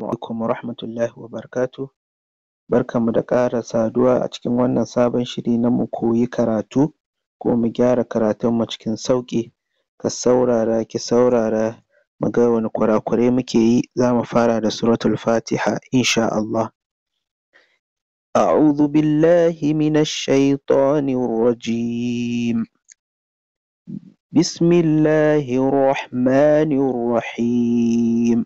Alaikum warahmatullahi wabarakatuh. Barkanmu da ƙara saduwa a cikin wannan sabon shiri na mu koyi karatu ko mu gyara karatunmu cikin sauƙi. Ka saurara, ki saurara, mu ga wane kurakurai muke yi. Za mu fara da suratul Fatiha insha Allah. أعوذ بالله من الشيطان الرجيم. بسم الله الرحمن الرحيم.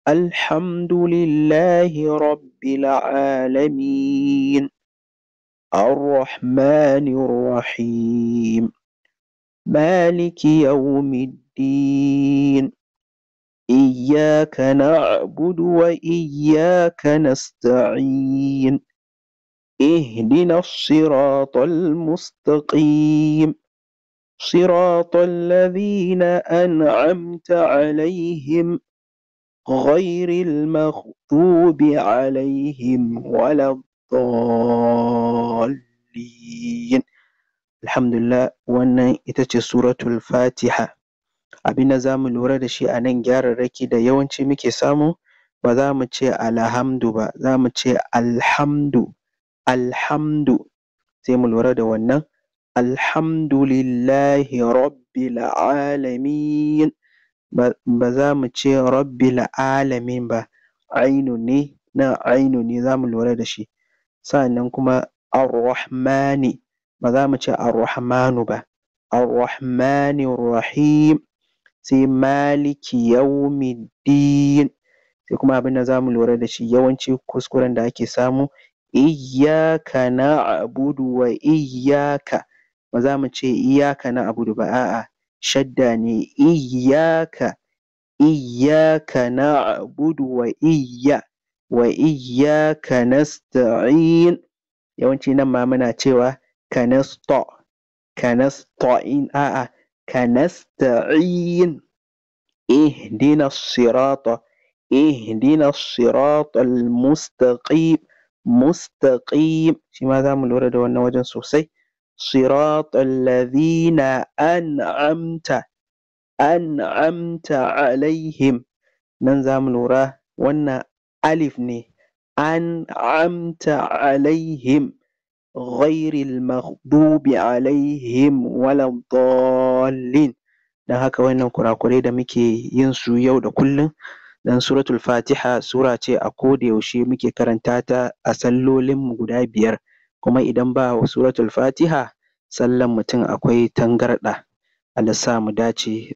الحمد لله رب العالمين. الرحمن الرحيم. مالك يوم الدين. إياك نعبد وإياك نستعين. اهدنا الصراط المستقيم. صراط الذين أنعمت عليهم غير المغضوب عليهم ولا الضالين. Alhamdulillah, wannan ita ce suratul Fatiha. Abin da za mu lura da shi a nan, gyararraki da yawanci muke samu, ba za mu ce alhamdu ba, za mu ce alhamdu, alhamdu. Sai mu lura da wannan. Alhamdulillahi rabbil alamin. Ba za mu ce rabbil alamin ba, ainun ne nan, ainun ne, za mu lura da shi. Sa'annan kuma arrahmani, ba za mu ce arrahmanu ba, arrahmanir rahim. Sai maliki yawmiddin. Sai kuma abin da za mu lura da shi, yawanci kuskuren da ake samu, iyyaka na'budu wa iyyaka, ba za mu ce iyyaka na'budu ba, a'a, shadda ne, iyyaka, iyyaka na'budu wa iyya wa iyyaka nasta'in. Yawanci nan ma muna cewa kanasta, kanasta'in, a'a, kanasta'in. Ihdina sirata, ihdina siratal mustaqim, mustaqim, shi ma za mu lura da wannan wajen sosai. Siratal ladhina an'amta, an'amta alaihim, nan za mu lura wannan alif ne, an'amta alaihim ghairil maghdubi alaihim waladdallin. Don haka wannan kurakurai da muke yin su yau da kullum, dan suratul Fatiha sura ce a koda yaushe muke karanta ta a sallolinmu guda biyar, kuma idan ba suratul Fatiha, sallan mutum akwai tangarɗa. Allah sa mu dace.